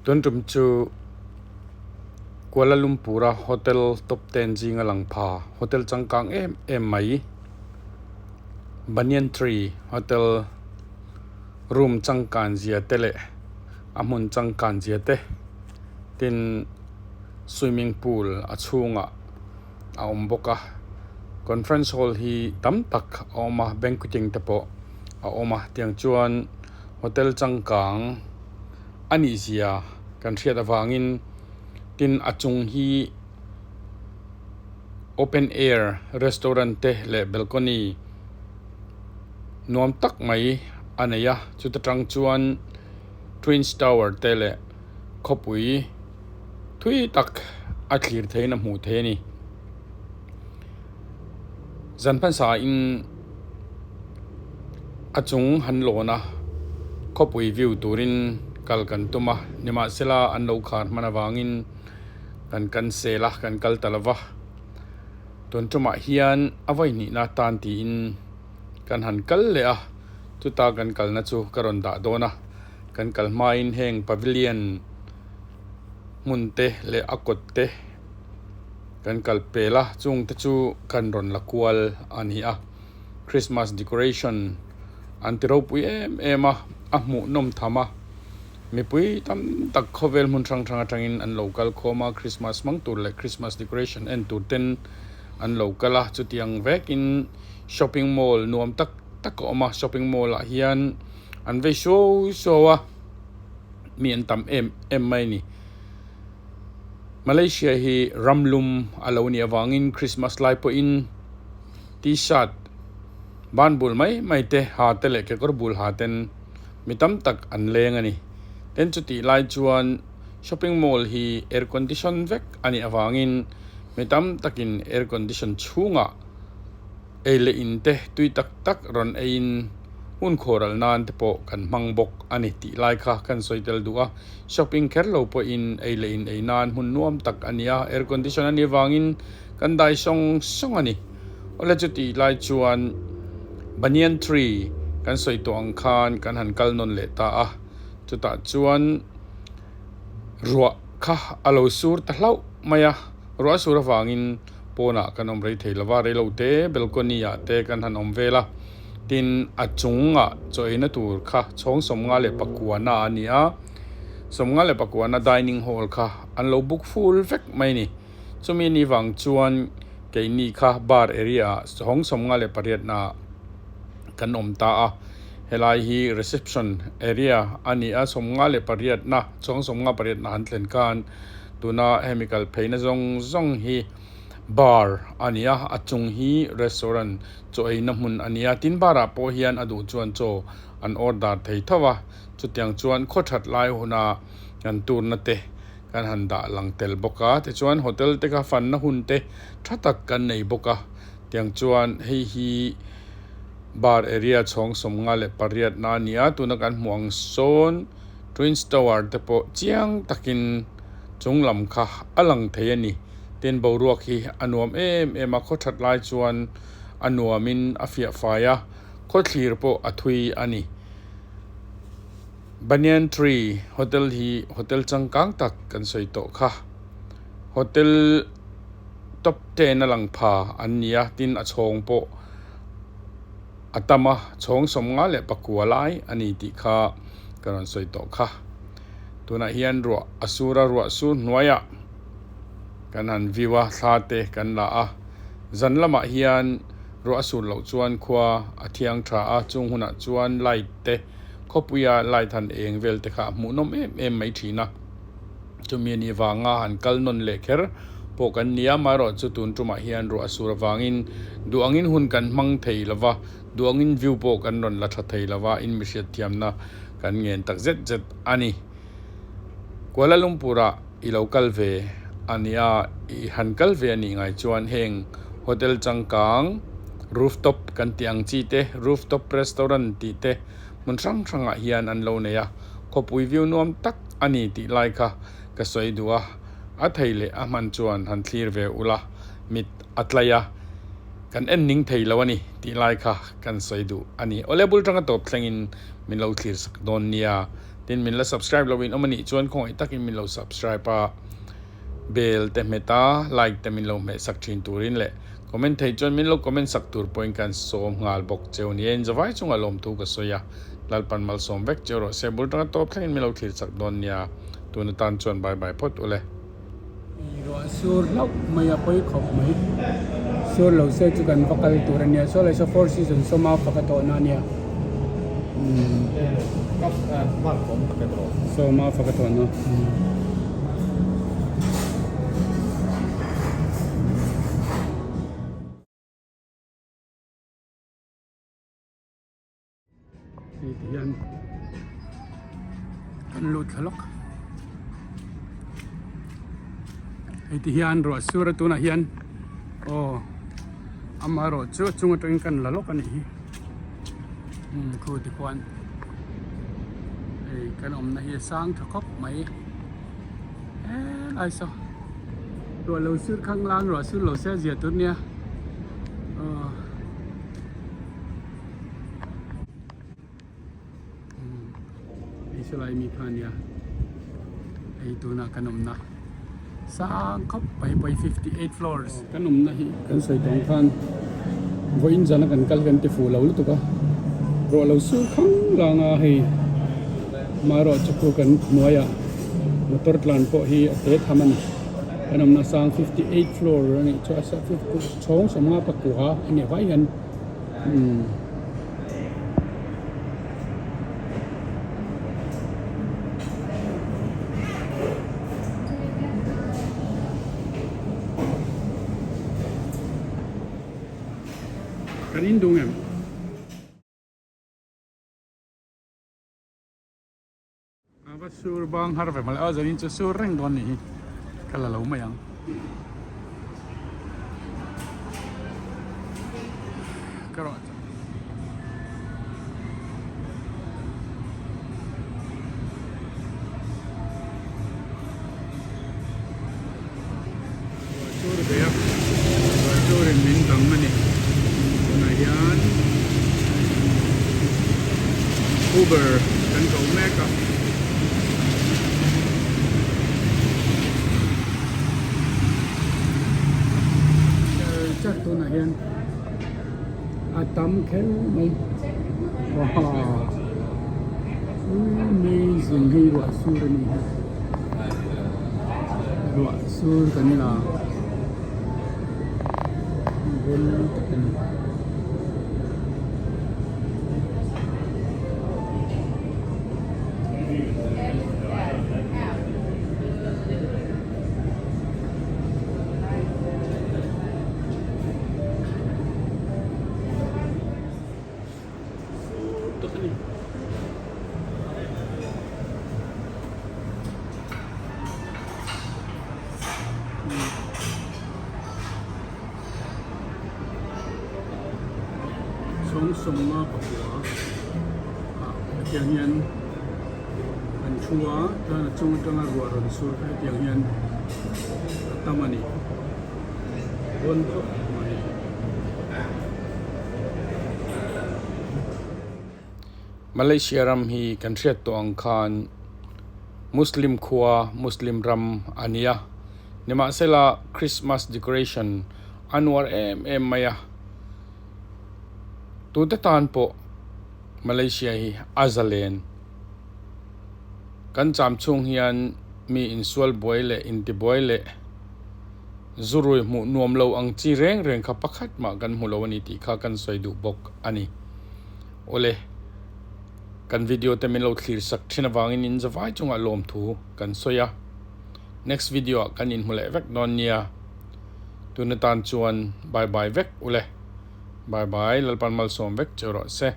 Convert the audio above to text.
Tun tum chu Kuala Lumpur a hotel top ten zinga lang pha hotel changkang em em mai Banyan Tree hotel room changkan zia te leh a hmun changkan zia te tin swimming pool a chhungah a awm bawk a conference hall hi tam tak a awm a banqueting te pawh a awm a tiang chuan hotel changkang a nih zia kan hriat avangin tin a chung hi open air restaurant te leh balcony nuam tak mai a nei a chuta tang chuan twins tower te leh khawpui thui tak a thlir theihin a hmuh theih a ni. Zan hmasa in a chung han lawn a khawpui view turin kal kan tum a nimahsela an lo khar hman avangin kan cancel a kan kal ta lo va tun tumah hian a vawi hnihna tan tiin kan han kal leh a chuta kan kalna chu ka rawn dah dawn a kan kal hmain heng pavilion hmun te leh a kawt te. Kan kal pel a chung te chu kan rawn la kual a ni a Christmas decoration an ti ropui em em a a hmuh nawm tham a mipui tam tak khawvel hmun hrang hrang atangin an lo kal khawm a Christmas hmang tur leh Christmas decoration en tur ten an lo kal a chutiang vekin shopping mall nuam tak tak a awm a shopping mall ah hian an vei suau suau a mi an tam em em mai a ni. Malaysia hi ram lum a lo nih avangin Christmas lai pawhin t-shirt ban bul mai mai te ha te leh kekawr bul ha ten mi tam tak an leng a ni. Tin chutih lai chuan shopping mall hi air condition vek a nih avangin mi tam takin air condition chhungah Ei leh in te tui tak tak rawn eiin hun khawhral nan te pawh kan hmang bawk a ni tih lai kha kan sawi tel duh a. Shopping kher lo pawhin ei leh in ei nan hmun nuam tak a ni a, air condition a nih avangin kan dai sawng sawng a ni. Awle chutih lai chuan Banyan Tree kan sawi tawh ang khan kan han kal nawn leh ta a, chutah chuan ruah kha a lo sur ta hlauh mai a, ruah a sur avangin pawnah kan awm rei thei lova reilo te balcony ah te kan han awm vel a tin a chungah chaw eina tur kha chhawng 54 a ni a 54 dining hall kha an lo book full vek mai a ni chumi ni vang chuan keini kha bar area ah chhawng 58 ah kan awm ta a helai hi reception area a ni a 58 chhawng 58 han thlen khan. Tuna hemi kal pheina zawng zawng hi bar a ni a, a chung hi restaurant chaw eina hmun a ni a, tin bar ah pawh hian a duh chuan chaw an order thei tho a, chutiang chuan khaw that lai huna kan turna te kan han dah lang tel bawk a, tichuan hotel te kha fanna hun te tha tak kan nei bawk a, tiang chuan hei hi bar area chhawng 58 na a ni a, tuna kan hmuh ang sawn. Twins Tower te pawh chiang takin chung lam kha a lang thei a ni. Tin boruak hi a nuam em em a, khaw that lai chuan a nuamin a fiah fai a, khaw thlir pawh a thui a ni. Banyan Tree Hotel hi hotel changkang tak kan sawi tawh kha. Hotel top ten a lang pha an ni a, tin a chhawng pawh A tam a, chhawng 59 lai a ni tih kha ka rawn sawi tawh kha. Tunah hian ruah a sur a, ruah sur hnuaiah kan han view a, thla te kan la a. Zan lamah hian ruah a sur loh chuan khua a thiang tha a, chung hunah chuan light te khawpuia light han eng vel te kha a hmuhnawm em em mai thin a. Chumi a nih vanga han kal nawn leh kher pawh kan ni a, amaherawhchu tun tumah hian ruah a sur avangin duh angin hun kan hmang thei lo va, duh angin view pawh kan rawn la tha thei lo va, in mi hriatthiamna kan ngen tak zet zet a ni. Kuala Lumpur-ah i lo kal ve a nia, i han kal ve a nih ngai chuan heng hotel changkang rooftop kan tih ang chi te, rooftop restaurant tih te hmun hrang hrangah hian an lo nei a, khawpui view nuam tak a ni tih lai kha ka sawi duh a, a thei leh a hman chuan han thlir ve ula, mit a tlai a, kan en ning thei lo a ni tih lai kha kan sawi duh a ni. Awle bul tanga tawp thlengin min lo thlir sak dawn nia. Tin, min la subscribe lo in awm a nih chuan khawngaih takin min lo subscribe a, bell te hmet a, like te min lo hmeh sak thin turin leh comment thei chuan min lo comment sak tur pawhin kan sawm nghal bawk cheu nia. Inzavai chungah lawmthu ka sawi a, Lalpan malsawm vek cheu rawh se. Bul tanga tawp thlengin min lo thlir chak dawn nia. Tun atan chuan bye bye phawt ule. Ruah sur hlauh mai a pawi khawp mai. Sur lo se chu kan va kal tur a nia. Saw lai saw four season sawma fak a tawhna a nia. Sawma fak a tawhna. Hei ti hian kan lut thla lawk hei ti hian ruah sur a tunah hian aw amaherawh chu a chung atangin kan la lawk a nih hi umm khu ti khuan hei kan awmna hi a sang tha khawp mai helai saw ruah lo sur khang lang ruah sur lo se a zia tur nia aw. Hei saw lai mi kha ania hei tuna kan awmna sang khawp mai pawh hi 58 floors kan awmna hi kan sawi tawng khan vawiin zana kan kal kan ti fuh lo lutuk a ruah lo sur khang lang a hei marawh chu khu kan hnuaiah motor tlan pawh hi a te tham a ni kan awmna sang 58 floor a nih chu a chhawng sawmnga pakua a nih vai hian. Umm. Kan in dung em? A va sur bang har ve mawle a zanin chu sur reng dawn nih hi ka la lo mai ang. Ka rawh chu. Ruah sur ve a, ruah surin min dang a ni. Tunah hian Uber kan ko mek a. Char char tunah hian a tam kher mai. Wow! Amazing hei ruah sur a ni hi. Ruah sur kan la bel tak a ni. Sur tak a ni. Sawng sawmna pakua ah hetiang hian an thu a chuan a chung atanga ruah rawn sur kha hetiang hian a tam a ni bawn khawp mai. Malaysia ram hi kan hriat tawh ang khan Muslim khua, Muslim ram a ni a. Nimahsela Christmas decoration a nuar em em mai a. Tute tan pawh Malaysia hi a zalen. Kan cham chhung hian mi insual buai leh intibuai leh zurui hmuh nuam lo ang chi reng reng kha pakhat mah kan hmu lo a ni tih kha kan sawi duh bawk a ni. Awle, kan video te min lo thlir sak thin avangin in zavai chungah lawmthu kan sawi a. Next video ah kan inhmu leh vek dawn nia. Tun atan chuan bye bye vek ule. Bye bye, Lalpan malsawm vek che rawh se.